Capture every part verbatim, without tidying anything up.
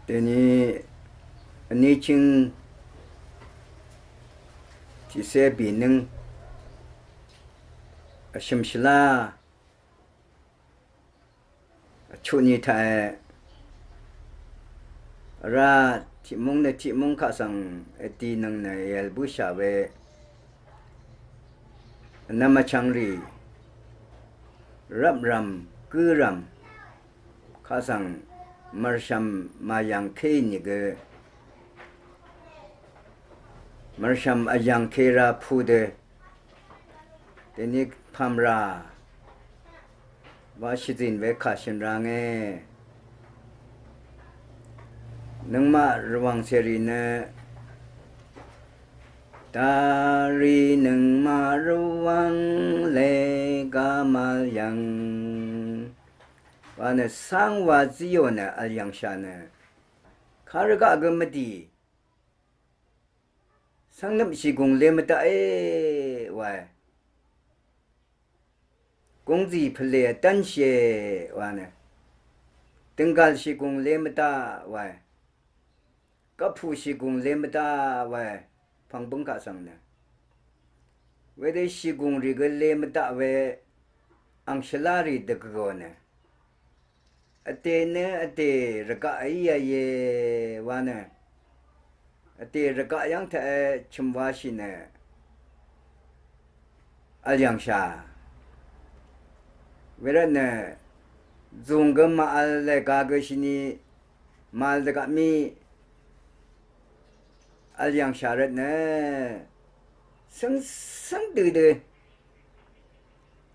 Dèní vní ching tiqcé bìnǿng vshø̀m shvlá vchuq ni taq e vrá tiqmúng nø tiqmúng kaq svng vdì nøng nø èvl bǿshà we vnvm vchvng rì rvprv̀m gǿrv̀m kaq svng mv̀rshv̀m màyv̀ngké nìgø mv̀rshv̀m vyv̀ngké rá pudø dèní pàmrà wa shvzìn we kà shø̀n range. Nøngmaq rvwàng cèrì nø darì nøngmaq rvwàng lèga màl yv̀ng wa nø cáng wa zíò nø vl yv̀ngshà nø karvgaq gø mvdì cv́ngnøp shìgùng le mvdaqé wae. Gungzì pvlè vdv́nshìe wa nø dø̀nggàl shìgùng le mvdaq wae. Gvpù shìgùng le mvdaq wae. Pv̀ngbǿng kaq svng nø wedø shìgùng rì gø le mvdaq we ang shvlá rì dvgø̀ò nø vdè nø vdè rvgaq í yà ye wa nø vdè rvgaq yv́ng taq e chø̀m washì nø vl yv̀ngshà. Wervt nø zùng gø màvl lèga gø shini màvl dvgaq mí vl yv̀ngshà rvt nø cǿng cǿng dødø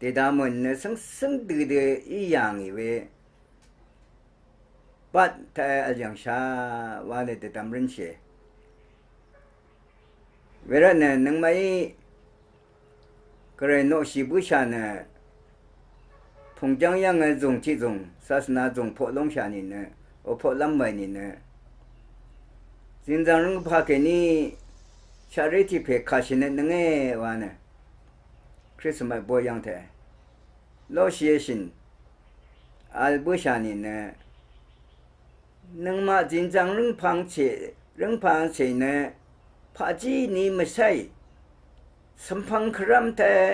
dèdamø̀n nø cǿng cǿng dødø í yà ngì we bat taq e vl yv̀ngshà wa nø dvdvm rǿnshìe. Wervt nø nøngmaqí gvray noqshì bǿshà nø pùngjv́ng yv́ng e zùng tiqzùng sasvna zùng poq lóngshà nìnø o poq lv́m mv̀y nìnø zìnzv̀ng røng pà kèní shaqré tiq pè kà shø̀n nø nøngé wa nø Krismas bo yv́ng taq e loqshìe shø̀n vl bǿshà nìnø nøngmaq zìnzv̀ng rǿngpvng cè rǿngpvng cè nø paqzí ni mvcáì cv̀mpvng kvrv́m taq e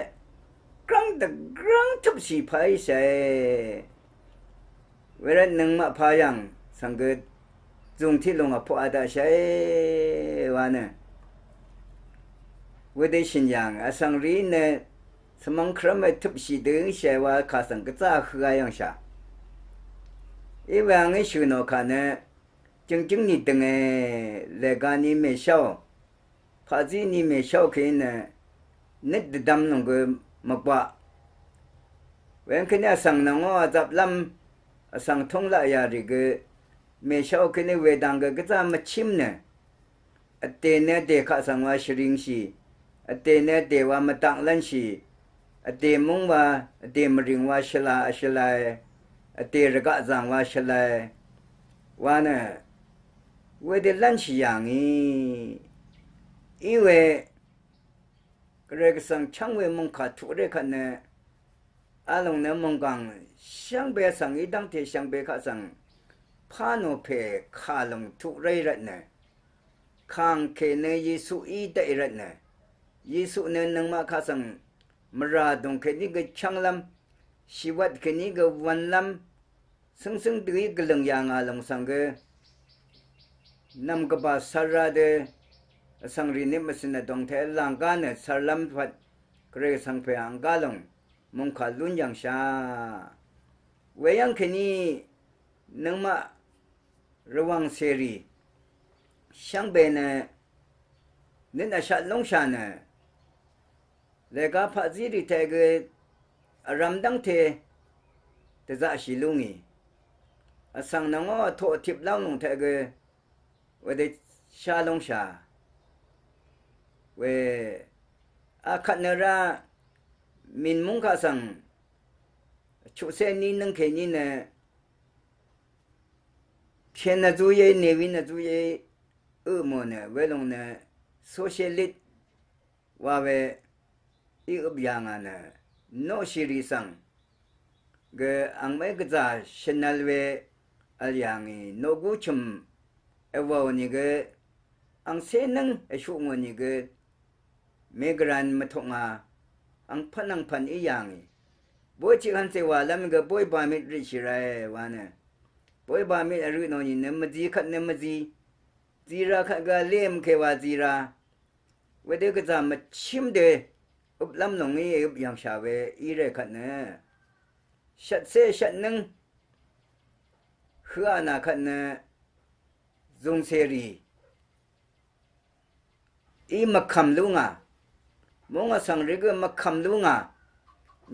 grv́ng dvgrv́ng tøpshì pàí shàe. Wervt nøngmaq pà yv̀ng svng gø zùng tiq lùng vpoq a daqshàe wa nø wedø shø̀n yà ngì vsvng rìí nø cv̀mvng kvrv́m we tøpshì dø íshàe wa kà svng gvzá hø a yv̀ngshà. Í we angí shø̀ nò kà nø jø̀ngjǿng ni dø̀nge lèga ni mèsháò paqzí ni mèsháò kèní nø nøt dvdvm lòng gø mvgwaq. Wekvt kèní vsvng nvng ó vzaplv́m vsvng túng laq yà rì gø mèsháò kèní wedvng gø gvzá mvchím nø vdè nø vdè kaq svng wa shvringshì, vdè nø vdè wa mvdaq lv́nshì, vdè múng wa vdè mvrìng wa shvla vshvlae, vdè rvgaq zàng wa shvlae wa nø wedø lv́nshì yà ngì. Í we gvray gvsvng chv́ng we mòngkà tuq ré kvt nø a lòng nø mònggàng shvngbe svng í dv́ngte shvngbe kaq svng pà nò pè kà lòng tuq ré rvt nø kàng kè nø Yesuí daqì rvt nø Yesu nø nøngmaq kaq svng mvrà dùng kèní gø chv́nglv́m shìwvt kèní gø wv̄nlv́m cǿngcǿng dø í gvlø̀ng yà ngà lòng svng gø nv̀m gvbà cvr ra dø vsvng rì nø mvcø̀n vdòng taq làng gá nø cvrlv́m pvt gvray vsvng pè ang gá lòng mòngkà lún yv̀ngshà. Weyv́ng kèní nøngmaq rvwàng cèrì shvngbe nø nøt vshat lóngshà nø lèga paqzí rì taq gø vrvm dv́ngte dvzaqshì lú ngì. Vsvng nvng ó vtoq vtip lv́ng lùng taq gø wedø shá lóngshà. We akvt nø rá mìn múng kaq svng chuqcé ní nǿng kèní nø kèn vzúyé nèwín vzúyé ø mò nø welòng nø socialist wa we í øp yà ngà nø noqshì rì svng gø angmaqí gvzà shvnvl we vl yà ngì noqgú chø̀m èwàò nìgø angcé nǿng èshuq ngò nìgø mègvran mvtoknga angpv̀n angpv̀n í yà ngì. Boy tiq hv̄nce wàlv́m gø boy bamit røtshì rae wa nø. Boy bamit èrø nò nìnø mvzi kvt nø mvzi. Zira kvt gø vlé mvkè wa zira. Wedø gvzà mvchím dø øplv́m lòng í øp yv̀ngshà we í rè kvt nø. Shvtcé shvtnǿng høq a nà kvt nø zùngcèrì í mvkv̀m lú ngà, múng vsvng rì gø mvkv̀m lú ngà,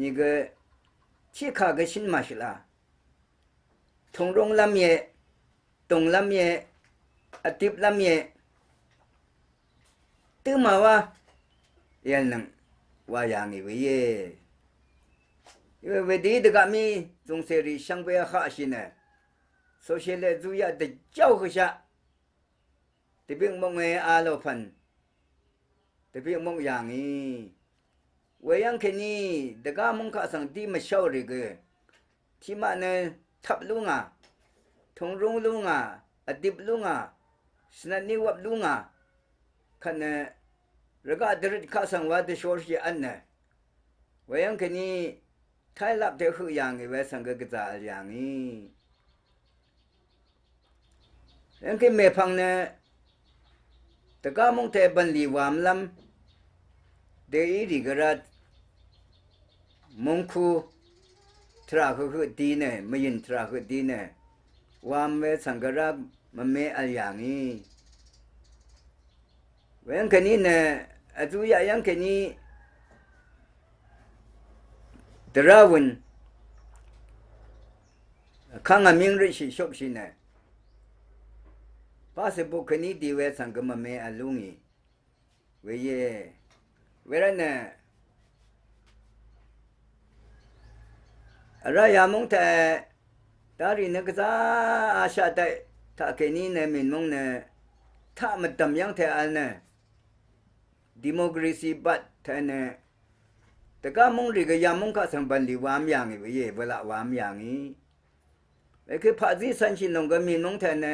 nìgø tiqkà gø shín màshøla. Tùngrunglv́m íe, dùnglv́m íe, vdiplv́m íe, dø̄mà wá yv̀lnøng wa yà ngì we íe. Wedø í dvgvp mí zùngcèrì shvngbe vhaqshì nø, socialist zuyaq dvjáò høshaq. Dvbik mok ngè a lò pv̀n. Dvbik mok yà ngì. Weyv́ng kèní dvgá múng kaq svng dí mvsháò rì gø. Tiqmaq nø tvp lú ngà. Tùngrúng lú ngà. Vdip lú ngà. Shvnvtní wvp lú ngà. Kvt nø rvgaq dvrøt kaq svng wa dvshorshì vtnø. Weyv́ng kèní Tailap te høq yà ngì we svng gø gvzà vl yà ngì. Yv́ng kí mèpvng nø dvgá múng te bv̀nlì wàmlv́m dø í rì gø rá mungku tvrà høq høq di nø, mvyø̀n tvrà høq di nø wàm we svng gø rá mvme vl yà ngì. Weyv́ng kèní nø vdu yaq yv́ng kèní dvrá wø̀n vkv́ng vmíng røtshì shokshì nø passport kèní di we svng gø mvme vl lú ngì. Weyé. Wervtnø vrá yamúng taq darì nø gvzá ashaq taq taqkèní nø mìnmúng nø taq mvdv̀m yv́ng taq vl nø democracy bat taq nø dvgá múng rì gø yamúng kaq svng bv̀nlì wam yà ngì weyé, vlaq wam yà ngì. Wekø paqzí cv̄nshì nòng gø mìnmúng taq nø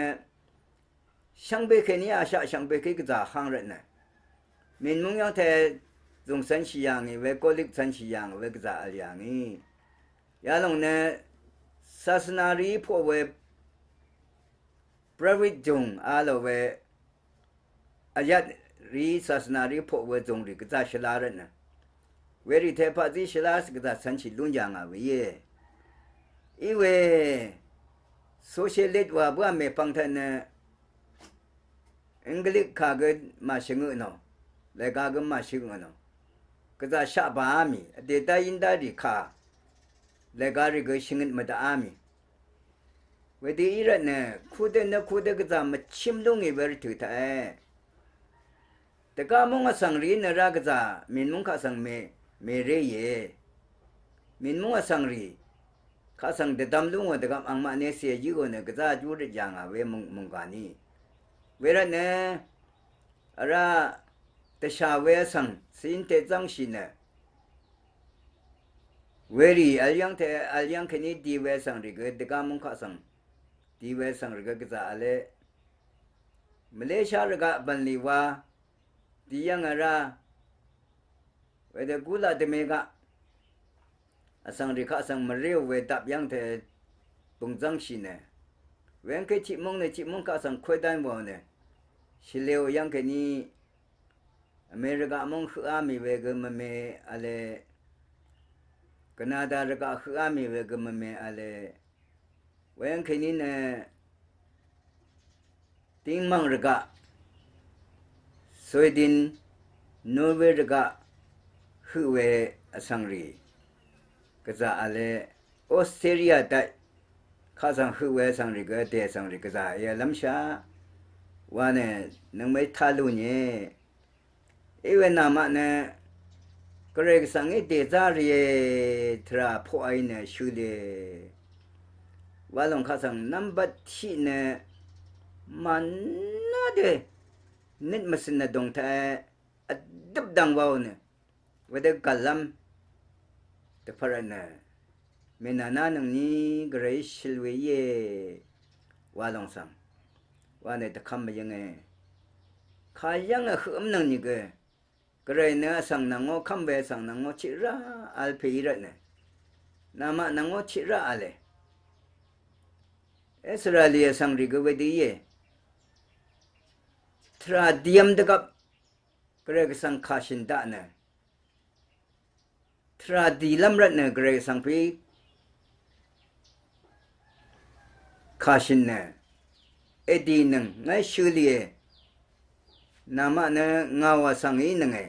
shvngbe kèní ashaq shvngbe kí gvzà hang rvtnø mìnmúng yv́ng te zùng cv̄nshì yà ngì we, golik cv̄nshì yà ngì we gvzà vl yà ngì. Yalòng nø sasvnarì poq we private zùng a lò we vyat rì sasvnarì poq we zùng rì gvzà shvla rvtnø werì te paqzí shvla gvzà cv̄nshì lún yà ngà weyé. Iwe socialist wa bǿà mèpvng taq nø English kà gø màshvngø nò, lèga gø màshvngø nò. Gvzà shaq bàá mì, vdè dá yín dá rì kà, lèga rì gø shvngøt mvdaqá mì. Wedø í rvtnø, kudø nø kudø gvzà mvchím lú ngì we rvtø̀ taqe. Dvgá múng vsvng rìí nø rá gvzà mìnmúng kaq svng mè, mèré íe. Mìnmúng vsvng rì kaq svng dvdvm lú ngò dvgvp angmaq ne cè yǿò nø gvzá jú røt yà ngà we mung, mungkà ní. Wervtnø vrá dvshà we vsvng cín te zv́ngshì nø werì vl yv́ng te vl yv́ng kèní di we vsvng rì gø dvgá múng kaq svng di we vsvng rì gø gvzà vle. Malaysia rvgaq bv̀nlì wa di yv́ng vrá wedø gulaq dvme gaq vsvng rì kaq svng mvréò we dap yv́ng te bø̀ng zv́ngshì nø. Weyv́ng kí tiqmúng nø tiqmúng kaq svng kwédán wàò nø shvleu yv́ng kèní America múng høqá mì we gø mvme vle. Canada rvgaq høqá mì we gø mvme vle. Weyv́ng kèní nø Dingmv̀ng rvgaq, Sweden, Norway rvgaq høq we vsvng rì gvzà vle. Australia daq kaq svng høq we vsvng rì gø dè vsvng rì gvzà íe lv́mshaq wa nø nøngmaqí tá lú nìe. Iwe namaq nø Gvray Gvsvng í dèzá rìe tvrà poqaí nø shøle. Walòng kaq svng nvmbat tiq nø màná dø nøt mvcø̀n vdòng taq vdøp dv̀ng waò nø wedø gv̀llv́m dvpvt rvtnø mènànánøngní Gvrayí shøl we íe. Walòng svng wa nø dvkv́m mvyǿnge. Kayv́nge høqv́m nøng nìgø, Gvray nø vsvng nvngó kv́m we vsvng nvngó tiqrá vl pè í rvtnø, namaq nvngó tiqrá vle. Israeli vsvng rì gø wedø íe. Tvrà dìvm dvgvp Gvray Gvsvng kàshø̀n daq nø, tvrà dìlv́m rvtnø Gvray Gvsvng pè kàshø̀n nø, èdì nøng ngàí shø̄ lìe. Namaq nø ngà wà svng í nønge,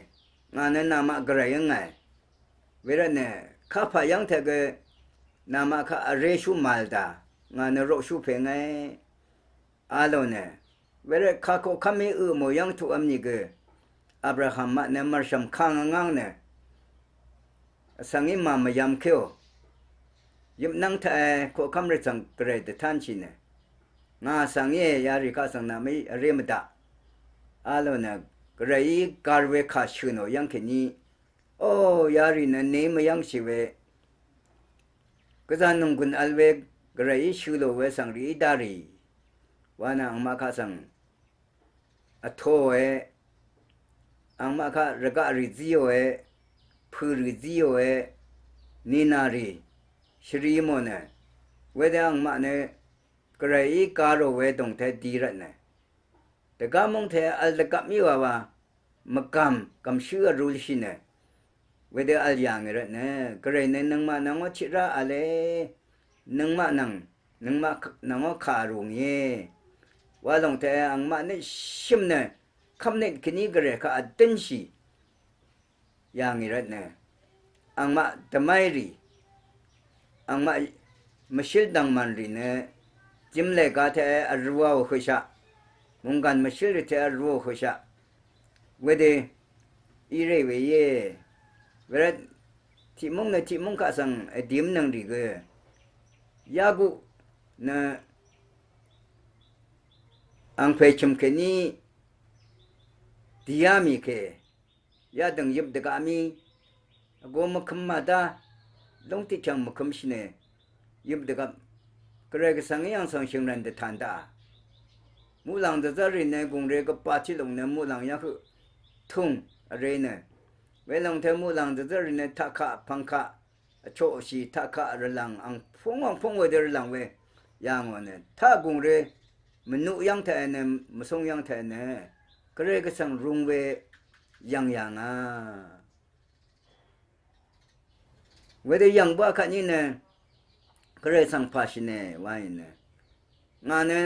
ngà nø namaq Gvray ǿngàe. Wervtnø kapà yv́ng taq gø namaq kaq vré shú màvl dà, ngà nø roqshú pè ngàí. A lò nø, wervt kakoqkv́m í ø mò yv́ng tuqvm nìgø, Abraham maq nø mv̀rshv̀m kang vngáng nø, vsvng í mà mvyv̄m kéò. Yøpnv́ng taqe koqkv́m rvt svng Gvray dvtánshì nø, ngà vsvng íe, yarì kaq svng nvmí vré mvdaq. A lò nø, Gvray í gar we kà shø̀n ò yv́ng kèní, o, yarì nø nè mvyv́ngshì we, gvzà nònggùn vl we, Gvray í shø̄ lò we vsvng rì í darì. Wa nø angmaq kaq svng vtōòe, angmaq kaq rvgaq rì zíòe, pø̀ rì zíòe, nìnà rì shvri mò nø, wedø angmaq nø Gvray í garò we dòngte di rvtnø, dvgá mungte vl dvgvp mí wawa, mvgàm gv̀mshǿ vrulshì nø, wedø vl yà ngì rvtnø, Gvray nø nøngmaq nvngó tiqrá vle, nøngmaq nvng, nøngmaq k-, nvngó kà vrù ngìe. Wa lòng taqe angmaq nøt shø̀m nø, kv́mnøt kèní Gvray kaq vdǿnshì yà ngì rvtnø, angmaq dvmáì rì, angmaq mvshǿl dv̀ngmàn rì nø, jø̀mlè ga taqe vrū wàò høshaq, mònggàn mvshǿl rì taqe vrū wàò høshaq, wedø í rè we íe. Wervt tiqmúng nø tiqmúng kaq svng vdìv́m nøng rì gø, Yaguq nø angpè chø̀m kèní dìá mì kè, yadø̀ng yøp dvgaq mí vgō mvkø̄m màdá, lúng tiqkv̀ng mvkø̄mshì nø, yøp dvgvp Gvray Gvsvng í àng svng shø̀ngrv̀n dvtàn daqà. Muqlàng dvzv́r rì nø gùngre gvpa tiqlùng nø muqlàng yv́ng høq tùng vrē nø, welòng tø muqlàng dvzv́r rì nø taqkaq pv̀ngkaq vchoqshì, taqkaq rvlv̀ng angpúng angpúng wedø rvlv̀ng we yà ngò nø, taq gùngre mvnuq yv́ng taqe nø, mvsúng yv́ng taqe nø, Gvray Gvsvng rung we yv̀ng yà ngà. Wedø yv̀ng bǿà kvt ní nø, Gvray svng pàshì nø wa í nø, ngà nø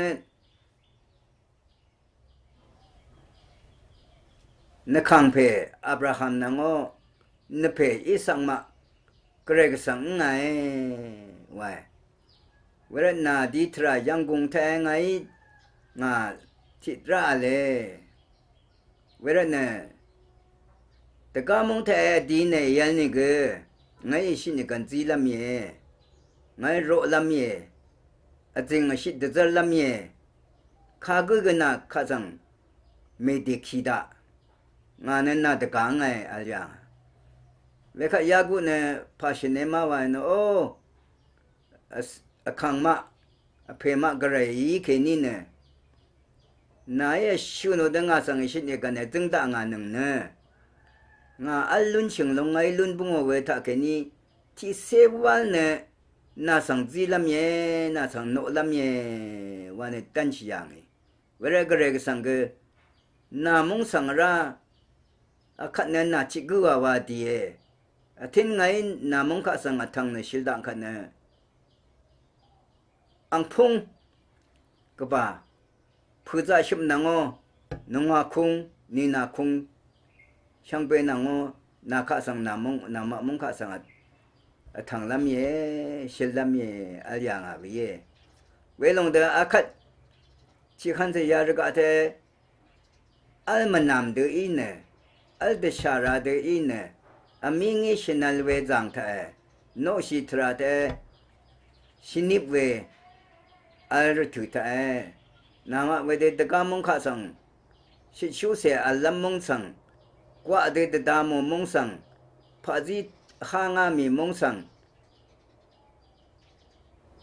nvkàngpè Abraham nvngó nvpè Isak maq Gvray Gvsvng ǿngàe wae. Wervt nà di tvrà yv̀nggùng taqe ngàí ngà tiqrá v̄le. Wervt nø dvgá múng taqe vdi nø èv̄l nìgø, ngàí èshit nìgv̀n zílv́m íe, ngàí roqlv́m íe, vzìng vshit dvzv́rlv́m íe, kagǿ gø nà kaq svng mèdèkì daq, ngà nø nà dvgà ǿngàe v̄l yà. Wekvt Yaguq nø pàshø̀n e má wa nø, o, vs-, vkàng maq, vpè maq Gvray í kèní nø, nàí vshø̀ nò dø ngà svng èshøt ègv̀n èzǿng daq ngà nøng nø, ngà v́l lúnshø̀ng lung ngàí lún bǿngò we taqkèní, tiqcé wál nø nà svng zílv́m íe, nà svng noqlv́m íe wa nø dv́nshì yà ngì. Wervt Gvray Gvsvng gø nà múng svng vrá, akvt nø nà tiq gǿ wa wa dìe. Vtøn ngàí nà múng kaq svng vtv̀ng nø shøl daq kvt nø, angpúng gvbà pø̀zaq shøp nvngó, nungwà kung, nìnà kung, shvngbe nvngó, nà kaq svng nà múng, nà maq múng kaq svng vt-, vtv̀nglv́m íe, shøllv́m íe, vl yà ngà we íe. Welòng dø akvt tiqkvn tø yarvgaq tø, v́l mvnàm dø í nø, v́l dvshàra dø í nø, vmí ngí shvnvl we zàng taqe, noqshì tvrà taqe, shvnip we v́l rvtø̀ taqe, namaq wedø dvgá múng kaq svng, shøtshúcè v̀llv́m múng svng, gwaq dø dvda mò múng svng, paqzí há ngá mì múng svng,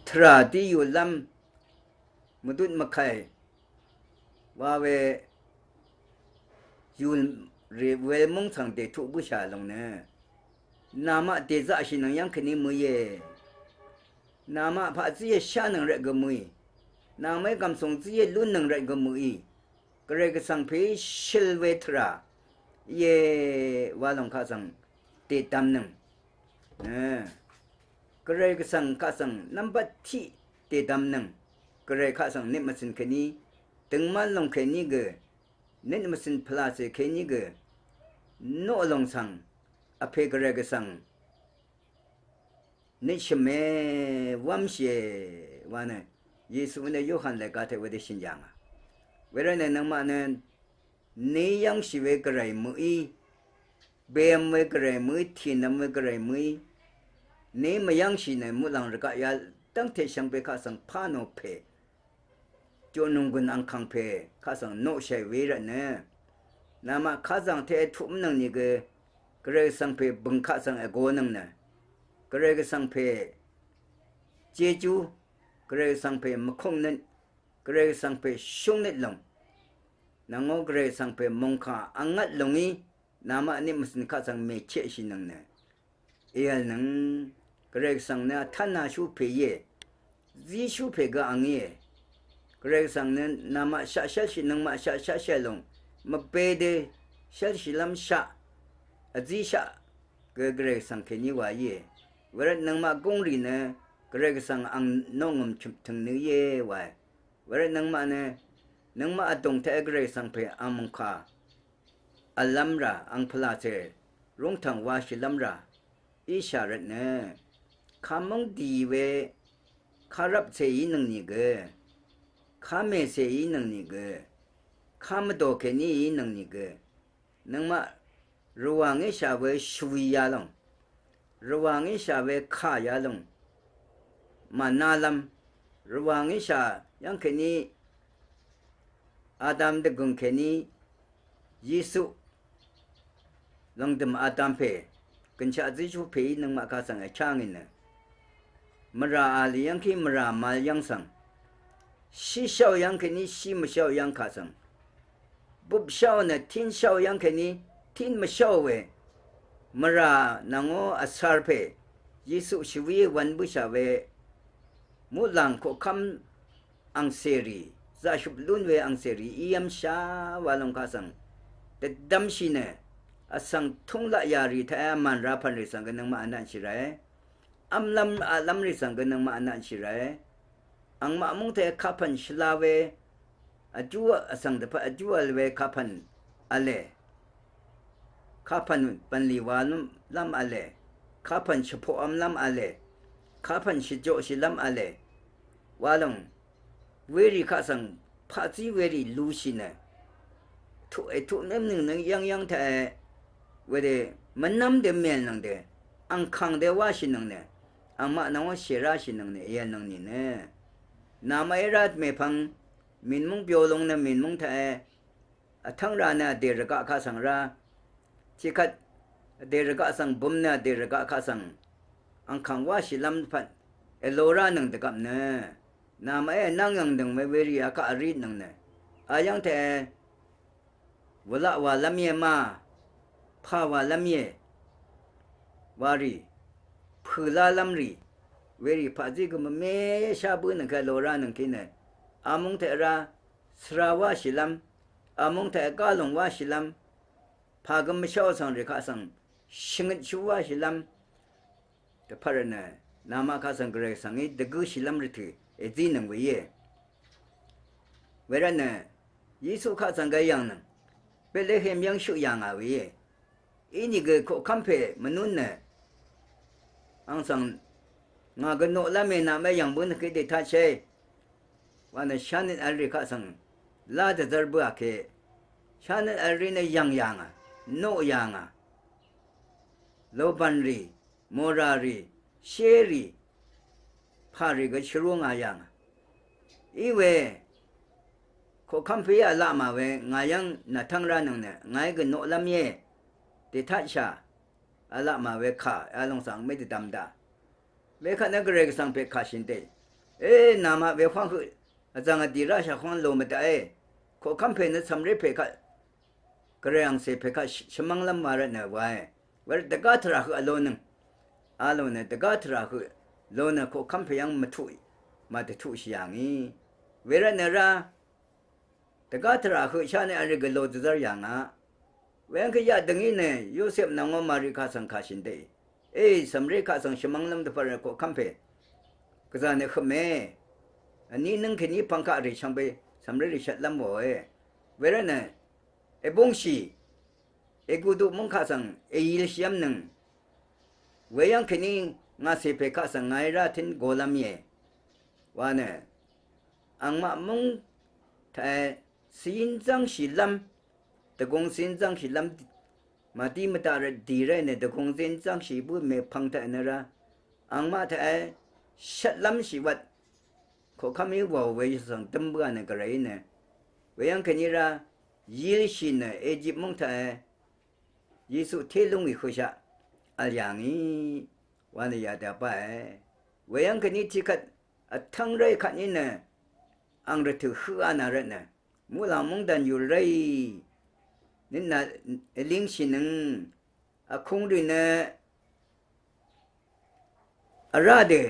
tvrà dí yùlv́m, mvdut mvkàì, wa we yùl rì welmúng svng dètuq bǿshà lòng nø, namaq dèzaqshì nvng yv́ng kèní mø̀í e. Namaq paqzí e shánøng rvt gø mø̀í. Namaqí gv̀msùng zí e lúnnøng rvt gø mø̀í. Gvray Gvsvng pèí shøl we tvrà íe wa lòng kaq svng dèdvmnøng. Gvray Gvsvng kaq svng nvmbat tiq dèdvmnøng. Gvray kaq svng nøt mvcø̀n kèní, døngmv́n lòng kèní gø, nøt mvcø̀n pvlàcè kèní gø, noq lòng svng, vpè Gvray Gvsvng nøt shø̀me wv́mshìe wa nø, Yesu nø Yohan lèga taq wedø shø̀n yà ngà. Wervtnø nøngmaq nø, ní yv́ngshì we Gvray mø̀í, bèvm we Gvray mø̀í, tìnvm we Gvray mø̀í, ní mvyv́ngshì nø muqlàng rvgaq ya dv́ngte shvngbe kaq svng pà nò pè, jònònggùn angkàng pè kaq svng noqshàì we rvtnø, namaq kazàng teq tuqmnøng nìgø, Gvray Gvsvng pè bø̀ng kaq svng ègonøng nø, Gvray Gvsvng pè jejú, Gvray Gvsvng pè mvkúngnøt, Gvray Gvsvng pè shúngnøt lòng, nvngó Gvray Gvsvng pè mòngkà vngvt lòngí, namaq nøt mvcø̀n kaq svng mècheqshìnøng nø, èv̀lnøng. Gvray Gvsvng nø vtv́nashú pè íe, zíshú pè gø ang íe. Gvray Gvsvng nø namaq shaqshv́lshì nøngmaq shaqshaqshì lòng, mvbe dø shv́lshìlv́m shaq, vzíshaq gø Gvray Gvsvng kèní wa íe. Wervt nøngmaq gúngrì nø Gvray Gvsvng ang noqngø̀m chø̀mtø̀ng nø íe wae. Wervt nøngmaq nø, nøngmaq vdùng taq Gvray Gvsvng pè ang mòngkà v̄llv́m rà, ang pvlàcè rúngtv̀ng washìlv́m rà íshà rvtnø, kamúng dì we karvpcè ínøng nìgø, kamècè ínøng nìgø, kamvdò kèní ínøng nìgø, nøngmaq Rvwà ngíshà we shvwi yalòng, Rvwà ngíshà we kà yalòng, mànálv́m, Rvwà ngíshà yv́ng kèní Adam dvgø̀ng kèní Yesu lv̀ngdø̀m Adam pè, gø̀nshaq zíshú pèí nøngmaq kaq svng èchá ngì nø, mvrà àlì yv́ngkí mvrà màvl yv́ng svng, shí sháò yv́ng kèní shí mvsháò yv́ng kaq svng, bupsháò nø tínsháò yv́ng kèní tín mvsháò we, mvrà nvngó vsar pè, Yesu shvwí wv̄n bǿshà we, muqlàng koqkv́m angcèrì, zaqshøp lún we angcèrì ív́mshá wa lòng kaq svng, dvdvmshì nø, vsvng túnglaq yàrì taq vmàn rā pv̀nrì svng gø nøngmaq vnatshì ràe. V́mlv́m aqlv́mrì svng gø nøngmaq vnatshì ràe. Angmaq múng taq kapv̀n shvla we, vjú vsvng dvpvt vjú vl we kapv̀n v̄le. Kapv̀n bv̀nlì walv́m v̄le. Kapv̀n shvpoqv́mlv́m v̄le. Kapv̀n shvjoqshìlv́m v̄le. Wa lòng, werì kaq svng paqzí werì lushì nø, tuq ètuq nǿmnøng nøng yv́ngyv́ng taq e, wedø mvnv́m dø mèlnøng dø, angkàng dø wáshìnøng nø, angmaq nvng wá shèráshìnøng nø èv̀lnøng nìnø, namaqí rá mèpvng, mìnmúng byolung nø mìnmúng taq e, vtv́ng rā nø vdè rvgaq kaq svng rá, tiqkvt vdè rvgaq svng bøm nø vdè rvgaq kaq svng, angkàng wáshìlv́m pvt èlo ránøng dvgvp nø, namaqí vnv́ng yv̀ngdø̀ng we werì akaq vrítnøng nø, ayv́ng taq e, vlaq wàlv́m íe ma, pà wàlv́m íe, warì, pø̀lálv́m rì, werì paqzí gø mvmé shá bǿnøng kèlo ránøng kí nø, amúng taq rá, svra wáshìlv́m, amúng taq gálung wáshìlv́m, pà gø mvsháò svng rì kaq svng, shvngøtshú wáshìlv́m, dvpvt rvtnø, namaq kaq svng Gvray svng í dvgǿshìlv́m rvtø̀, èzínøng we íe. Wervtnø, Yesu kaq svng gø yv̀ngnøng, Betlehem yv́ng shøq yà ngà we íe. Inìgø koqkv́m pè mvnún nø, ang svng, ngà gø noqlv́m e namaqí yv̀ng bǿnø kí dètaqshàe. Wa nø shánøt v̄l rì kaq svng, lá dvzv́r bǿà ke. Shánøt v̄l rì nø yv̀ng yà ngà, noq yà ngà. Lobv̀n rì, mòrà rì, shé rì, pà rì gø shvrú ngà yà ngà. Í we, koqkv́m pè í vlaq mà we, ngà yv́ng nàtv́ng ránøng nø, ngàí gø noqlv́m íe, dètaqshà, vlaq mà we kà, alòng svng mé dvdvm daq. Wekvt nø Gvray Gvsvng pè kà shìn dè. E, namaq we hwáng høq, vzv̀ng vdì ráshà hwáng lò mvdaqe. koqkv́m pè nø cv̀mré pè kaq gvray angcè pè kaq shvmv́nglv́m wa rvtnø wae. Wervt dvgá tvrà høq vlonøng a lò nø dvgá tvrà høq lò nø koqkv́m pè yv́ng mvtuq màdvtuqshì yà ngì. Wervtnø rá dvgá tvrà høq shá nø vri gø lo dvzv́r yà ngà. Weyv́ng kèyaq døngí nø Yosep nvng ó Mari kaq svng kàshìn dèì. Ey, cv̀mré kaq svng shvmv́nglv́m dvpvt rvt koqkv́m pè gvzà nø høqme. Vní nǿng kèní pvng kaq rì shvngbe cv̀mré rì shvtlv́m wòe. Wervtnø èbungshì, èguduq múng kaq svng èyilshìv́mnøng. Weyv́ng kèní ngàcè pè kaq svng ngàí rá tøn golv́m íe wa nø angmaq múng taq svyin zv́ngshìlv́m, dvgùng svyin zv́ngshìlv́m màdí mvdaq rvt dì ráì nø dvgùng svyin zv́ngshì bǿ mèpvng taq nø rá angmaq taq shvtlv́mshì wvt koqkv́m í wàò we svng dǿm bǿà nø gvray í nø. Weyv́ng kèní rá yilshì nø Ejip múng taq Yesu té lúngì høshaq vl yà ngì wa nø yadø báe. Weyv́ng kèní tiqkvt vtv́ng ráì kvtní nø ang rvtø̀ høq a nà rvtnø muqlàng mungdàn yùl ráì nø nà èlingshìnøng. Vkung rì nø vrá dø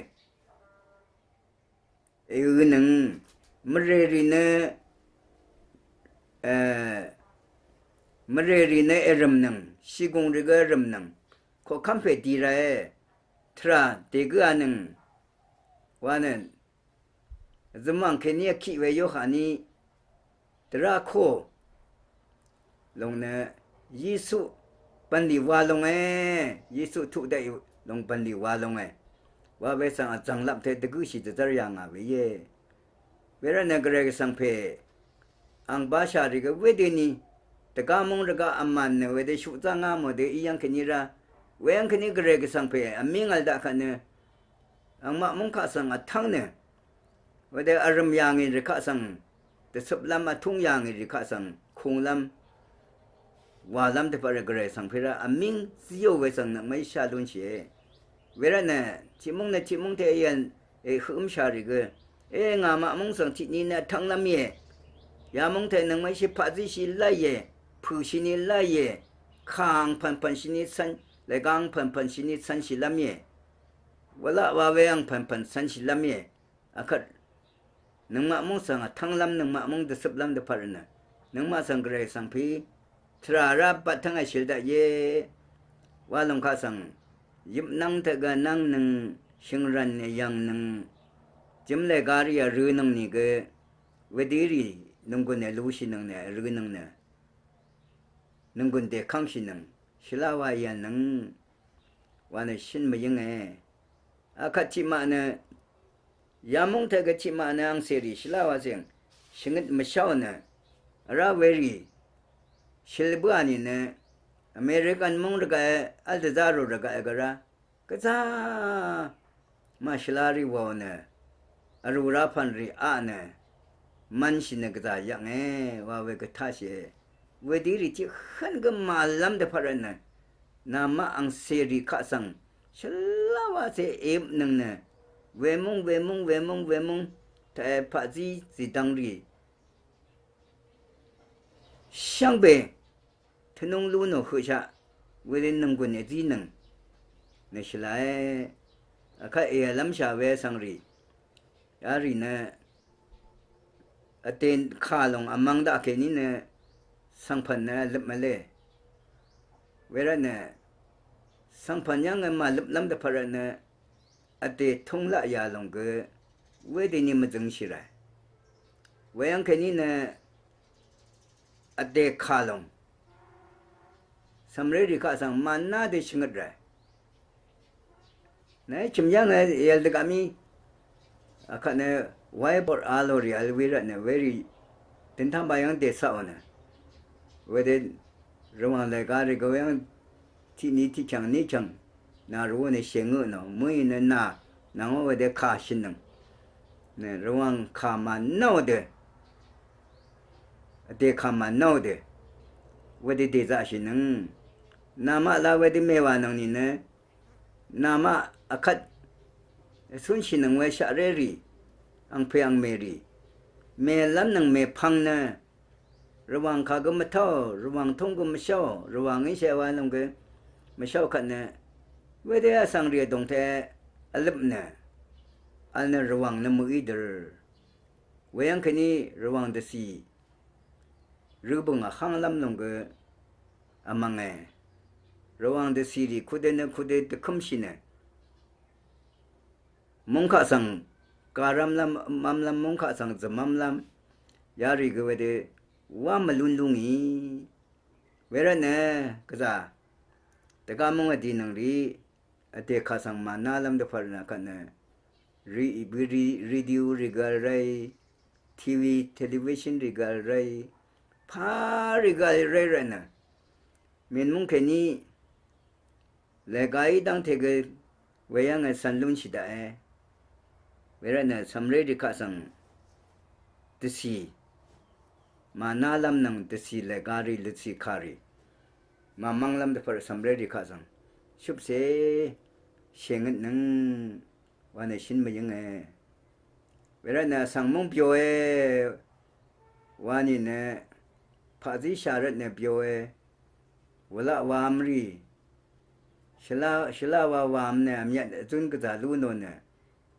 èø̄nøng, mvrèrì nø e, mvrèrì nø èrø̀mnøng, shìgùng rì gø èrø̀mnøng, koqkv́m pè di rae, tvrà dègǿanøng wa nø, vzø̀m ang kèní vkiq we yoqkà ní dvrá kó lòng nø Yesu bv̀nlì wa longe, Yesu tuq daqì lòng bv̀nlì wa longe wa we svng vzv̀nglap te dvgǿshì dvzv́r yà ngà we íe. Wervtnø gvray gvsvng pè ang bashà rì gø wedøni dvgá múng rvgaq vmàn nø wedø shuqzá ngá mò dø í yv́ng kèní rá. Weyv́ng kèní gvray gvsvng pè vmíng vl daq kvt nø angmaq múng kaq svng vtv́ng nø wedø vrø̀m yà ngì rì kaq svng dvcøplv́m, vtúng yà ngì rì kaq svng kunglv́m wàlv́m dvpvt rvgvray svng pè rá vmíng zíò we svng nøngmaqí shá lúnshìe. Wervtnø tiqmúng nø tiqmúng te èyv̀n èhøqǿmshà rì gø, e, ngàmaq múng svng tiqni nø vtv́nglv́m íe. Yamúng te nøngmaqí shì paqzíshì láìe, pø̀shìni láìe, kà ang pv̀npv̀nshìni cv̄n, lèga ang pv̀npv̀nshìni cv̄nshìlv́m íe. Wvlaq wa we ang pv̀npv̀n cv̄nshìlv́m íe. Akvt nøngmaq múng svng vtv́nglv́m, nøngmaq múng dvcøplv́m dvpvt rvtnø nøngmaq svng gvray svng pè tvrà rá bvt tv́ng èshil daqìe wa lòng kaq svng yøpnv́ng taq gø nv́ng nøng shø̀ngrv̀n èyv̀ng nøng jø̀mlè gari vrø̄nøng nìgø wedø rì nònggùn èlushìnøng nø vrø̄nøng nø nònggùn dèkv́ngshìnøng shvlá wa èv̀nnøng wa nø shǿn mvyǿnge. Akvt tiqmaq nø yamúng taq gø tiqmaq nø angcèrì shvlá wa zeng shvngøt mvsháò nø vrá werì shøl bǿà nìnø American múng rvgaqe v́l dvzá rò rvgaqe gvra gvzá màshvla rì wàò nø vrù rá pv̀n rì aq nø mv̄nshì nø gvzà yvknge wa we gvtáshìe. Wedø rì tiq hv́n gø màvllv́m dvpvt rvtnø namaq angcèrì kaq svng shvlá wacè èøpnøng nø wemúng wemúng wemúng wemúng taq paqzí zìdvng rì shvngbe tvnúng lú nò høqshaq wedø nònggùn èzínøng nø shvlae. Akvt èvlv́mshà we vsvng rì yarì nø vdè kà lòng vmvng daqkèní nø svngpv̀n nø vløp mvlé. Wervtnø svngpv̀n yv́ng màløplv́m dvpvt rvtnø vdè túng laq yà lòng gø wedøni mvzøngshì ràe. Weyv́ng kèní nø vdè kà lòng cv̀mré rì kaq svng màná dø shvngøt ràe. Nø chø̀m yv́ng èvl dvgaq mí akvt nø waibor a lò rì vl we rvtnø werì døntamba yv́ng dècaqò nø wedø rvwàng lèga rì gø yv́ng tiqni tiqchv̀ng niqchv̀ng nà rvwú nø shèngø nò mø̀í nø nà nvng ó wedø kà shø̀nnøng nø rvwàng kà mànáò dø vdè kà mànáò dø wedø dèzaqshìnøng. Namaq la wedø mèwànøng nìnø namaq akvt ècúnshìnøng we shaqré rì angpè angmè rì mèlv́mnøng mèpvng nø Rvwàng kà gø mvtáò, rvwàng túng gø mvsháò, rvwàng íshà wa lòng gø mvsháò kvt nø, wedø vsvng rì vdòng taq vløp nø, vl nø rvwàng nø mø̀í dø̀r. Weyv́ng kèní rvwàng dvcì rø bø̀ng vhánglv́m lòng gø vmv̀nge. Rvwàng dvcì rì kudø nø kudø dvkǿmshì nø, mungkaq svng garv́mlv́m, vmv́mlv́m, mungkaq svng zv̀mv́mlv́m, yarì gø wedø wá mvlún lú ngì. Wervtnø gvzà dvgá múng vdì nøng rì, vdè kà svng mànálv́m dvpvt rvtnø kvt nø, rì, rì, radio rì gv̀l ráì, TV, television rì gv̀l ráì, pà rì gv̀l ráì rvtnø, mìn múng kèní lèga í dv́ngte gø weyv́nge cv̄n lúnshì daqe. Wervtnø cv̀mré rì kaq svng dvcì mànálv́m nvng dvcì lèga rì lvcì kà rì màmv́nglv́m dvpvt cv̀mré rì kaq svng shupse shèngøtnøng wa nø shín mvyǿnge. Wervtnø vsvng múng byoe wa nìnø paqzíshà rvtnø byoe. Wulaq wamrì shvlá, shvlá wa wam nø vmyvt vzún gvzà lú nò nø,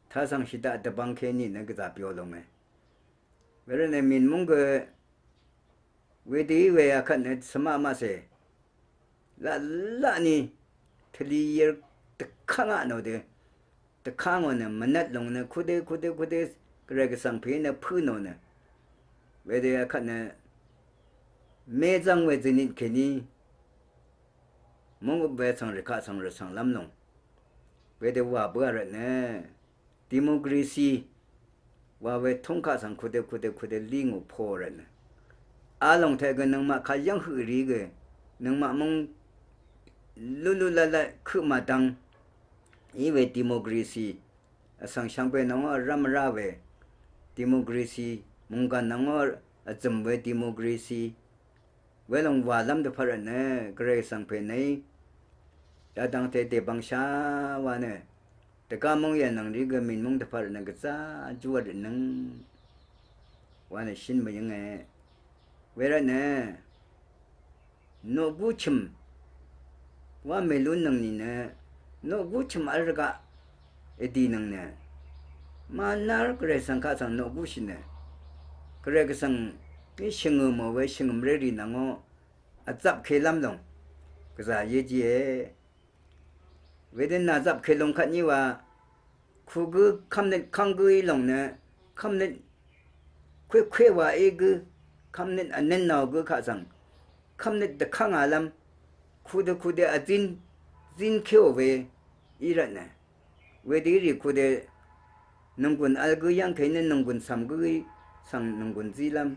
tasvng shvdaq dvbvng kèní nø gvzà byo longe. Wervtnø mìn múng gø wedø í we akvt nø svmaq maqcè. Laq, laqni tvli yir dvkv́ngaq nò dø dvkv́ngò nø mvnvt lòng nø kudø, kudø, kudø Gvray Gvsvng pè nø pǿ nò nø. Wedø akvt nø mezv́ng we zønit kèní mungøp we svng rì kaq svng rvsvng lv́m lòng. Wedø wà bǿà rvtnø democracy wa we túng kaq svng kudø, kudø, kudø lí ngò po rvtnø. A lòng taq gø nøngmaq kayv́ng høq rì gø nøngmaq múng lúlú latlat køq màdvng í we democracy. Vsvng shvngbe nvngó vrv́m vrá we democracy, mònggàn nvngó vzø̀m we democracy. Welòng wàlv́m dvpvt rvtnø Gvray Gvsvng pè nø í yadvngte dèbvngsha wa nø dvgá múng yv̀nlv̀ng rì gø mìn múng dvpvt rvtnø gvzá júvt rvtnøng wa nø shín mvyǿnge. Wervtnø noqgú chø̀m wá mèlúnnøng nìnø, noqgú chø̀m vl rvgaq èdìnøng nø, mànár Gvray Gvsvng kaq svng noqgúshì nø, Gvray Gvsvng í shvngø̀mò we shvngø̀mré rì nvngó vzapkelv́m lòng gvzà yéjíe. Wedø nà zapke lung kvtní wa kugǿ kv́mnøt kv́ng gǿí lòng nø, kv́mnøt kwékwé wa í gǿ, kv́mnøt vnv́nnaò gǿ kaq svng kv́mnøt dvkv́ngàlv́m kudø kudø vzín, zínkéò we í rvtnø. Wedø í rì kudø nònggùn vl gǿ yv́ng kèní nø nònggùn cv̀m gǿí svng nònggùn zílv́m.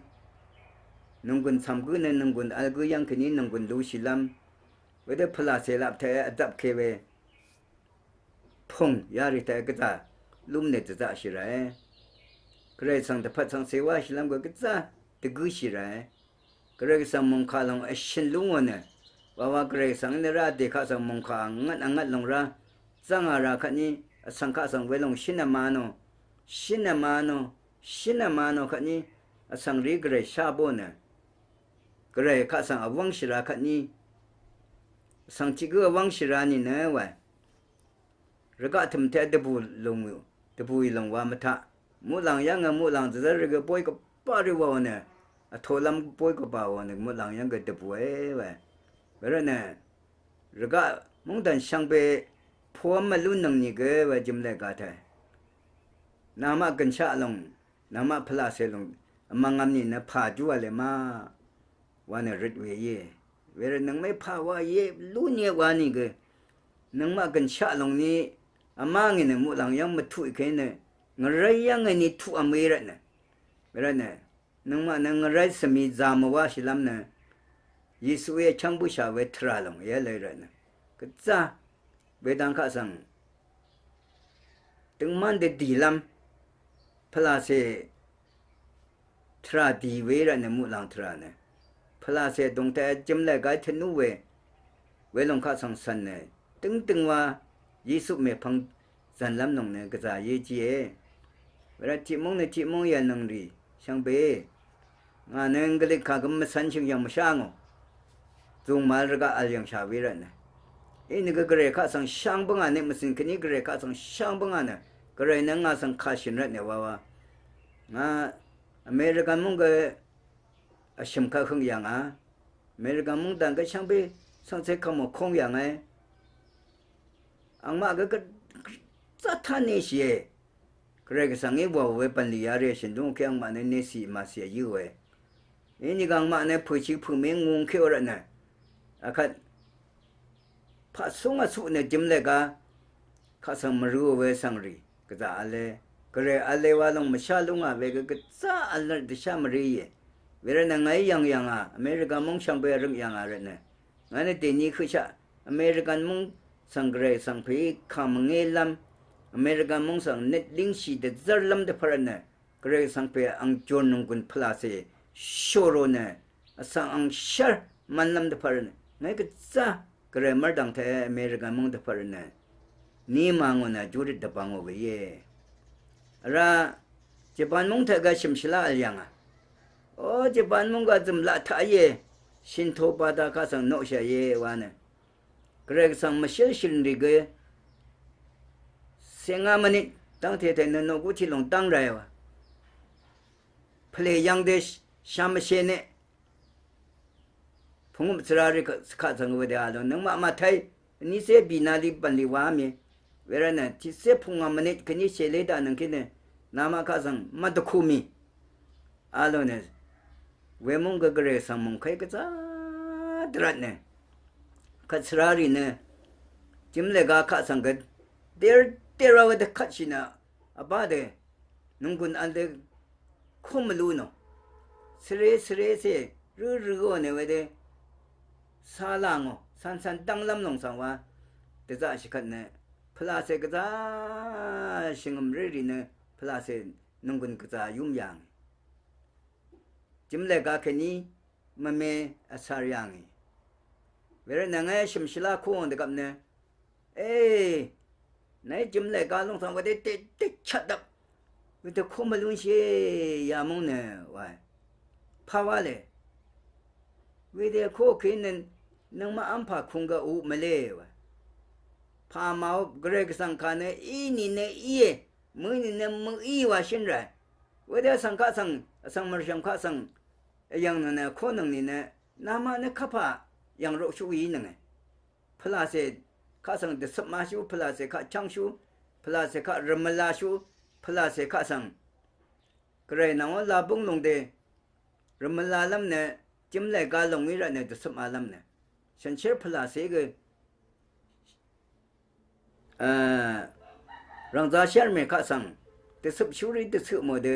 Nònggùn cv̀m gǿ nø nònggùn vl gǿ yv́ng kèní nònggùn lushìlv́m. Wedø pvlàcè lap taq vzapke we pùng yarì taq gvzà lúmnøt dvzaqshì ràe. Gvray svng dvpvt svng cewáshìlv́m gø gvzá dvgǿshì ràe. Gvray Gvsvng mòngkà lòng vshø̀n lú ngò nø, wawa Gvray Gvsvng í nø rá dè kaq svng mòngkà vngvt vngvt lòng rá zv́ngà rà kvtní, vsvng kaq svng welòng shín vma nò, shín vma nò, shín vma nò kvtní, vsvng rì Gvray shá bó nø, Gvray kaq svng vwv́ngshì rà kvtní, vsvng tiq gǿ vwv́ngshì rà nìnø wae. Rvgaq tø̀m taq dvbù lòng, dvbùì lòng wa mvtaq. Muqlàng yv́ngø muqlàng dvzv́r rvgø boy gvbaq rvwàò nø, vtolv́m boy gvbàò nø muqlàng yv́ngø dvbùe we. Wervtnø rvgaq mungdàn shvngbe poqv́m vlúnnøng nìgø we jø̀mlè gàtàe. Namaq gø̀nshaq lòng, namaq pvlàcè lòng vmvngvm nìnø pà júà lè ma wa nø røt we íe. Wervt nøngmè pà wa íe lú nìe wa nìgø, nøngmaq gø̀nshaq lòng nì vmá ngì nø muqlàng yv́ng mvtuq kèní nø ngvray yv́ngø nì tuqvm we rvtnø. Wervtnø nøngmaq nø ngvray svmi zà mvwáshìlv́m nø Yesuí vchv́ng bǿshà we tvrà lòng yv́løy rvtnø. Gvzá wedang kaq svng døngmán dvdìlv́m pvlàcè tvrà dì we rvtnø muqlàng tvrà nø. Pvlàcè dòngte jø̀mlè gáy tvnú we, welòng kaq svng cv̀n nø, døngdøng wa Yesu mèpvng zv̀nlv́m nòng nø gvzà yé jíe. Wervt tiqmúng nø tiqmúng yv̀lnøng rì shvngbe ngà nø ngvløt kà gø mvcvn shø̀ng yv̀ng mvshá ngò. Zùng màvl rvgaq vl yv̀ngshà we rvtnø, inìgø gvray kaq svng shvng bǿngà nø, mvcø̀n kèní gvray kaq svng shvng bǿngà nø, gvray nø ngà svng kà shø̀n rvtnø wawa. Ngà American múng gø vshø̀m kaq høng yv̀ngà. American múng dv̀ng gø shvngbe svngcè kàmò kóng yv̀ngà. Angmaq gø gvzá tá neshìe. Gvray Gvsvng í wàò we bv̀nlì yarì shø̀n dúngò kí angmaq nø neshì màshì yǿò we. Inìgø angmaq nø pø̀shì pø̀mí ngūng kéò rvtnø, akvt paqsúng vsuq nø jø̀mlè gá kaq svng mvrø̄ò we svngrì gvzà v̄le. Gvray v̄le wa lòng mvshá lú ngà we gø gvzá v̄l nø dvshá mvrø̄ìe. Wervtnø ngàí yv̀ng yv̀ngà, America múng shvngbe vrøng yv̀ngà rvtnø, ngà nø dèní høqshaq American múng svng gvray svng pè kà mvngélv́m, American múng svng nøt língshì dvzv́rlv́m dvpvt rvtnø, gvray svng pè ang jòr nònggùn pvlàcè shòrò nø, vsvng ang shv́r mv̄nlv́m dvpvt rvtnø, ngàí gvzá gvray mv́rdv̀ng taq American múng dvpvt rvtnø, ní ma ngò nø júrøt dvbvngò we íe. Vrá Japan múng taq gvshø̀m shvlá vl yv̀ngà. O, Japan múng gvzø̀m laq taq íe. Shinto bada kaq svng noqshàìe wa nø, gvray Gvsvng mvshǿl shø̀n rì gø cengá mvnit dv́ngte taq nø noqgú tiqlòng dv́ng ràe wa. Pvlè yv̄ng dø shà mvshe nø, pungøp svrarì kaq svng wedø a lò nøngmaq màtay vnícé bìnalì bv̀nlì wa mì. Wervtnø tiqcé pungwà mvnit kèní shèlé daq nøngkí nø, namaq kaq svng mvdvkù mì a lò nø, wemúng gø gvray svng mòngkay gvzá dvrvtnø, kvt svrarì nø jø̀mlè gá kaq svng gø der der wa wedø kvtshì nø, vbá dø nònggùn vl dø kú mvlú nò. Svré svré cè rǿ rø̄ò nø wedø cā là ngò, cāncān dv́nglv́m lòng svng wa dvzaqshì kvt nø, pvlacè gvzá shvngø̀m rǿrì nø, pvlacè nònggùn gvzá yúm yà ngì. Jø̀mlè gá kèní mvme vcār yà ngì. Wervtnø ngàí shø̀m shvlá kúò dvgvp nø, e, nàí jø̀mlè gá lòng svng wedø dèdø chvtdvp wedø kú mvlúnshìe yamúng nø wae. Pà wa lè. Wedø kú kèní nø nøngmaq v́mpà kung gø uq mvlé wae. Pà màup gvray Gvsvng kà nø í nìnø íe, mø̀í nìnø mø̀í wa shǿn ràe. Wedø vsvng kaq svng, vsvng mv̀rshv̀m kaq svng vyv̀ng nø nø kónøng nìnø, namaq nø kapà yv̀ng roqshú í nønge. Pvlacè kaq svng dvcøp mashú, pvlacè kaq chv́ngshú, pvlacè kaq rvmvlashú, pvlacè kaq svng gvray nvng ó labúng lungde rvmvlalv́m nø, jø̀mlè gá lòngí rvtnø dvcøp malv́m nø, shànshér pvlacè gø, e, rv̀ngzā shérmè kaq svng dvcøpshúrí dvcøpmò dø,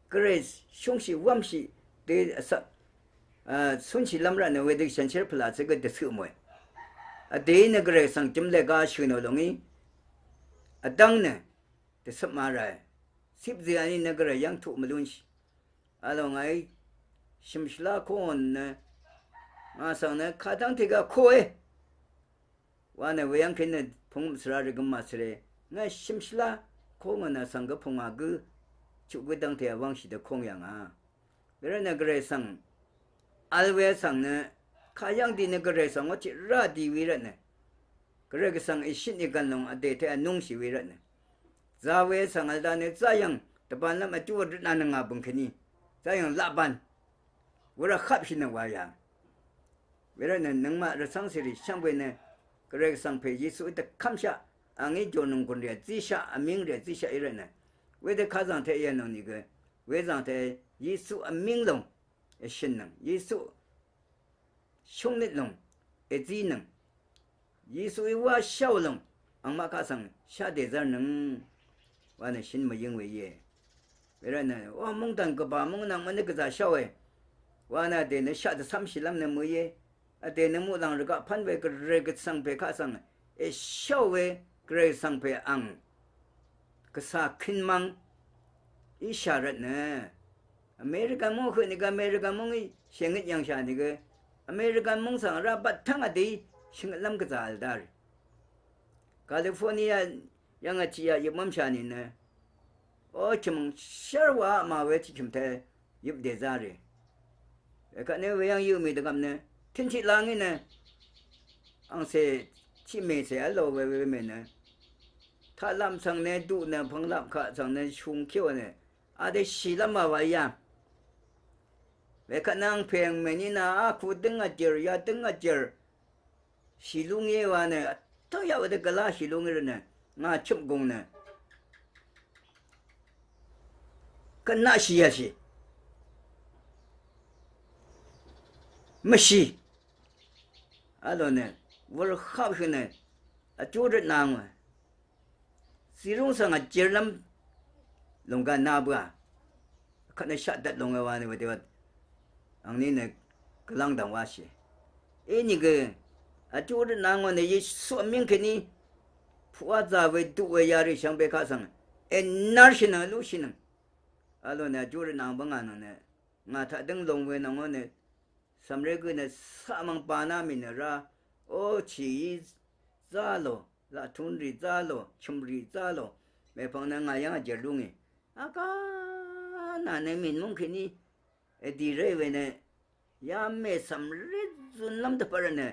gvray shúngshì wv́mshì dø, e, cúnshìlv́m rvtnø wedø shànshér pvlacè gø dvcøpmòe. Vdèí nø gvray svng jø̀mlè gá shø̀nò lòngí vdv́ng nø dvcøp marae. Cipzø ani nø gvray yv́ng tuq mvlúnshì. Vlòng ngàí shø̀m shvlá kóò nø, ngà svng nø kadv́ngte gá kóe wa nø, weyv́ng kèní nø pungøp svra rvgøm màsvre. Ngà shø̀m shvlá kóò nø svng gø pungwà gǿ chuq gǿ dv́ngte vwv́ngshì dø kóng yà ngà. Wervtnø gvray svng vl we svng nø, kayv́ng di nø gvray svng ó tiq rá di we rvtnø, gvray Gvsvng èshøt nìgv̀n lòng vdè taq vnúngshì we rvtnø, za we svng vl dá nø záyv̀ng dvbanlv́m vjú vrøtna nøngà bø̀ng kèní záyv̀ng laqban wura kapshì nø wa yà. Wervtnø nøngmaq rvcv́ng cèrì shvngbe nø, gvray Gvsvng pè Yesuí dvkv́mshaq, angí jònònggùn rì vzíshaq, vmíng rì vzíshaq í rvtnø, wedø kazv̀ng taq yv̀nò nìgø, wezv̀ng taq Yesu vmíng lòng èshø̀nnøng, Yesu shúngnøt lòng èzínøng, Yesuí wá sháò lòng angmaq kaq svng shá dèzv́rnøng wa nø shøn mvyǿng we íe. Wervtnø wa mungdàn gvbà mung nvng mvnø gvzà sháòe wa nø vdè nø shaq dvcv́mshìlv́m nø mø̀íe. Vdè nø muqlàng rvgaq pv́n we gvray Gvsvng pè kaq svng èsháò we gvray Gvsvng pè ang gvsà køn mvng íshà rvtnø, American múng høq nìgø, American múng í shèngøt yv̀ngshà nìgø, American múng svng vrá bvt tv́ng vdèí shvngøtlv́m gvzà vl dá rì. California yv́ng vtiq yaq yøpmv́mshà nìnø, o, chø̀m shv́r wa aq mà we tiqchø̀m taq yøp dèzá rì. Wekvt nø weyv́ng yø mì dvgvp nø tøntiq la ngí nø angcè tiqmècè v́l lò we we mè nø taqlap svng nø duq nø pvnglap kaq svng nø shung kéò nø adø shìlv́m wa wa yà. Wekvt nø angpè angmèní nø a ku dǿng vjèr ya dǿng vjèr shì lú ngé wa nø vtó yaq wa dø gvlá shì lú ngé rvt nø ngà chøp gùng nø gvnaqshì yàshì mvshì vlò nø wur hap hø nø vjú rvt nà ngò zìrúng svng vjirlv́m lùnggà na bøà kvt nø shaq dvt lùnge wa nø wedø wa angní nø gvlv́ng dv̀ng wáshì. Inìgø vjú rvt nà ngò nø Yesu vmíng kèní puqá zà we duq we yarì shvngbe kaq svng ènarshìnøng vlúshìnøng. Vlò nø vjú rvt nà bǿngà nøng nø ngà taq dǿng lung we nòngó nø cv̀mré gø nø caq mvng baná mì nø rá ó chìí zá lò laqtun rì zá lò chø̀m rì zá lò mèpvng nø ngà yv́ng vjèr lú ngì. Vgá nà nø mìn múng kèní èdì ré we nø ya mècv̀mré zunlv́m dvpvt rvt nø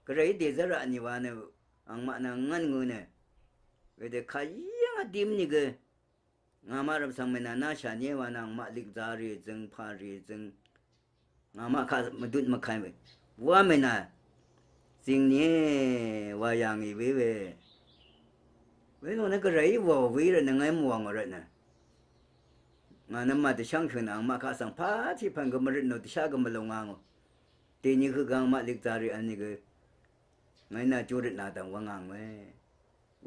gvray dèzv́r raq nì wa nø angmaq nø ngv́n ngø nø wedø kayv́ng vdím nìgø ngàmaq rvp svng mènà náshà nyé wa nvng maqlik za rì zøng pà rì zøng ngàmaq kaq mvdut mvkvn we wa mènà zìng nyé wa yà ngì we we. Wenò nø gvray wàò we rvt nø ngàí mvwàngò rvt nø ngà nø màdvshv́ng shø̀n angmaq kaq svng pà tiq pv̀n gø mvrøt nò dvshá gø mvlò ngà ngò. Dèni høq gø angmaq lik za rì vl nìgø ngàí nà júrøt nà dv̀ng wvng ngà ngòe.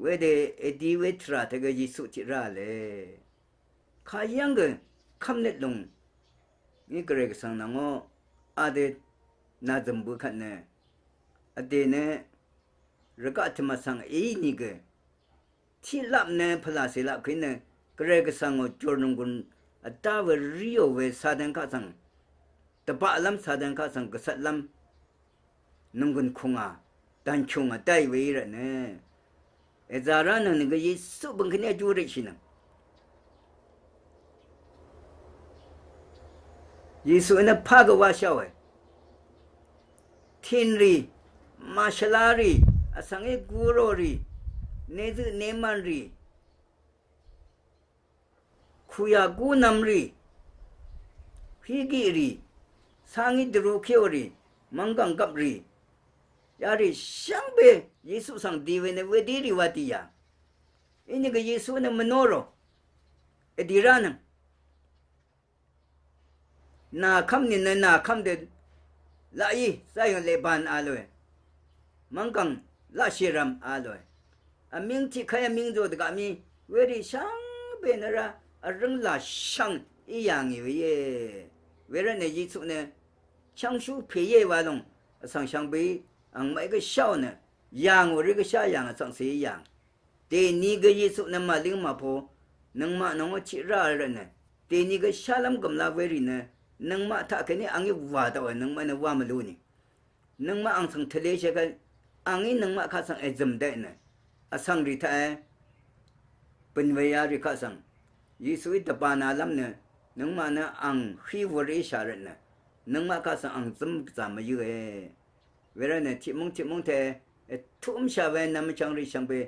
Wedø èdi we tvrà tø gø Yesu tiq rá vle. Kayv́ng gø kv́mnøt lùng ngí Gvray Gvsvng nvng ó adø nàzø̀m bø kvt nø vdè nø rvgaq tø̀m vsvng èí nìgø tiqlap nø pvlàcè lap kèí nø Gvray Gvsvng ò jòr nònggùn vdá we ríò we Satan kaq svng dvbaqlv́m Satan kaq svng gvcvtlv́m nònggùn kùngà dànkung vdáì we í rvtnø èzà rá nøng nìgø Yesu bø̀ng kèní vjú røtshì nøng. Yesu nø pá gø wáshá we tìnrì màshvlarì vsvng í guròrì nezøq nemànrì kuyà gúnvmrì hígiqrì sá ngí dvrukíòrì mv́nggv̀ng gvprì yarì shvngbe Yesu svng di we nø wedírì wa dì yà. Inìgø Yesu nø mvnó rò èdì rá nøng. Nàkv́m nìnø nàkv́m dø laqí záyøng leqban a lòe. Mv́nggv̀ng laqshìrv̀m a lòe. Vmíng tiqkv́m vmíng zò dvgaq mí werì shvngbe nø rá vrǿng là shvng í yà ngì we íe. Wervtnø Yesu nø chv́ngshú pè íe wa lòng vsvng shvngbeí angmaqí gvsháò nø yà ngò ré gvshá yà ngò vtsvngcè í yà ngò. Dèni gø Yesu nø màlíng màpō nøngmaq nòngó tiq rá vl rvtnø dèni gø shálv́m gø̀mla werì nø nøngmaq taqkèní angí wà daqòe nøngmaq nø wá mvlú nì. Nøngmaq ang svng tvleshì kvt angí nøngmaq kaq svng èzø̀m daqì nø vsvng rì taqe bø̀n we yarì kaq svng Yesuí dvbānalv́m nø nøngmaq nø ang hí wur íshà rvtnø nøngmaq kaq svng ang zǿm gvzà mvyǿe. Wervtnø tiqmúng tiqmúng te ètuqv́mshà we nvmchvng rì shvngbe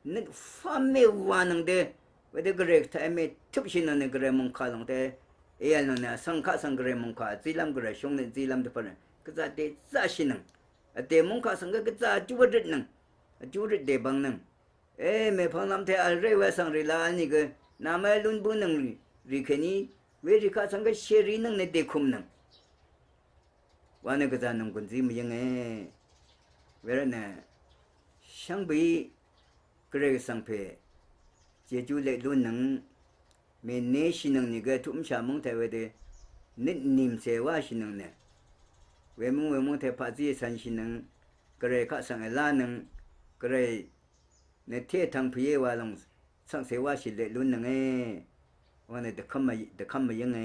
nøt fá mèwànøng dø wedø Gvray taq èmètøpshì nø nø Gvray mòngkà lòng te èv̀l nø nø vsvng kaq svng Gvray mòngkà vzílv́m Gvray shúng nø vzílv́m dvpvt nø gvzà dèzaqshìnøng. Vdè mòngkà svng gø gvzà vjú vrøtnøng vjú vrøt dèbvngnøng. E mèpvng lv́m te vl ré we vsvng rì la vl nìgø namai lún bǿnøng rì kèní werì kaq svng gø shèrínøng nø dèkùmnøng. Wa nø gvzà nònggùn zí mvyǿnge. Wervtnø shvngbeí Gvray Gvsvng pè jejú leq lúnnøng mènéshìnøng nìgø tuqmshà mv́ng taq wedø nøt nìmcè wáshìnøng nø wemúng wemúng taq paqzí ècv̄nshìnøng Gvray kaq svng èlánøng Gvray nø té vtvng pèíe wa lòng cv́ngcè wáshì leq lúnnønge. Wa nø dvkv́m mvyǿnge.